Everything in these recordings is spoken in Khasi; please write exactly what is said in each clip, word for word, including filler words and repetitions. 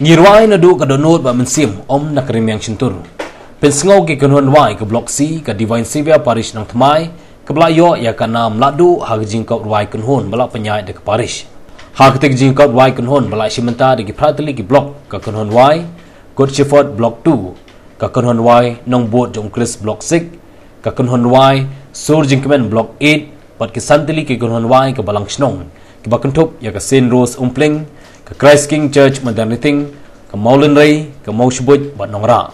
Ngi rwai naduh ka dohnud bad mynsiem, ym na ka rmiang shyntur. Pynsngew ki kynhun rwai ka Block C, ka Divine Saviour Parish Nongthymmai, kaba la ïoh ïa ka nam laduh ha ka jingkop rwai kynhun ba la pynïaid da ka parish. Ha katei ka jingkop rwai kynhun ba la shim bynta da ki phra tylli ki block, ka kynhun rwai Good Shepherd Block two, ka kynhun rwai Nongbud jong u Khrist Block six, ka kynhun rwai Sur Jingkmen Block eight, bad ki san tylli ki kynhun rwai ka Balang Shnong, kiba kynthup ïa ka Saint Rose Umpling, ka Christ King Church Mawryngkneng, ka Mawlynrei, ka Mawshbuit bad Nongrah.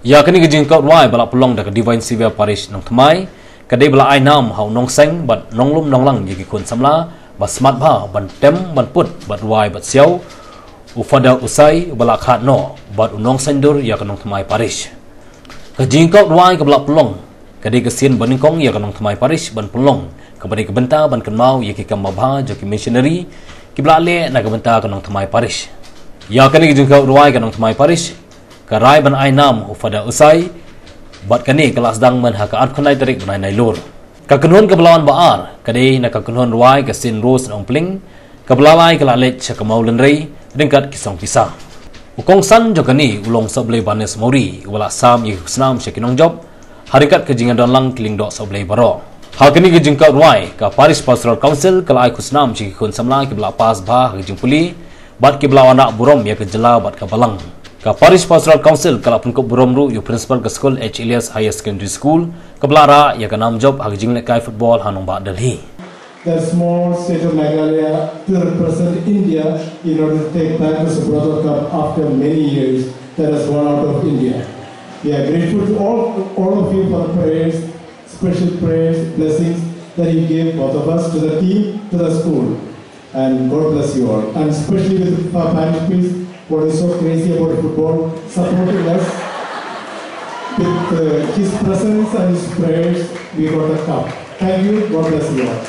Ïa kane ka jingkop rwai ba la pynlong da ka Divine Saviour Parish Nongthymmai, ka dei ba la ai nam ha u nongseng bad nonglum nonglang ïa ki khun samla ba smat bha ban tem ban put bad rwai bad siaw, u Father Usai ba la khad noh bad u nongseng dur ïa ka Nongthymmai Parish. Ka jingkop rwai kaba la pynlong ka dei ka sien banyngkong ïa ka Nongthymmai Parish ban pynlong, kaba dei ka bynta ban kynmaw ïa ki kam babha jong ki missionary kiba la leh na ka bynta ka Nongthymmai Parish. Ïa kane ka jingkop rwai ka Nongthymmai Parish ka rai ban ai nam u Father Usai, bad kane ka la sdang man ha ka arphew khyndai tarik bnai Nailur. Ka kynhun kaba la wan ba ar ka dei na ka kynhun rwai ka Saint Rose Umpling, kaba la lai ka la leit sha ka Mawlynrei ryngkat ki song pisa. U kongsan jong kane u long Sohblei Barnes Mawrie, uba la sam ïa ki khusnam sha ki nongjop ha ryngkat ka jingïadonlang ki lyngdoh Sohblei baroh. Ha kane ka jingkop rwai, ka Parish Pastoral Council ka la ai khusnam sha ki khun samla kiba la pass bha ha ka jingpule bad kiba la wanrah burom ïa ka jylla bad ka balang. Ka Parish Pastoral Council ka la pynkup burom ruh ïa u principal ka skul H. Elias Higher Secondary School, kaba la rah ïa ka nam jop ha ka jinglehkai football ha nongbah Delhi. The small state of Meghalaya to represent India in order to take back the Subrata Cup after many years that has run out of India. We are grateful to all, all of you for the prayers, special prayers, blessings that you gave both of us, to the team, to the school. And God bless you all. And especially with Father Parish Priest, what is so crazy about football, supporting us. With uh, his presence and his prayers, we got the cup. Thank you. God bless you all.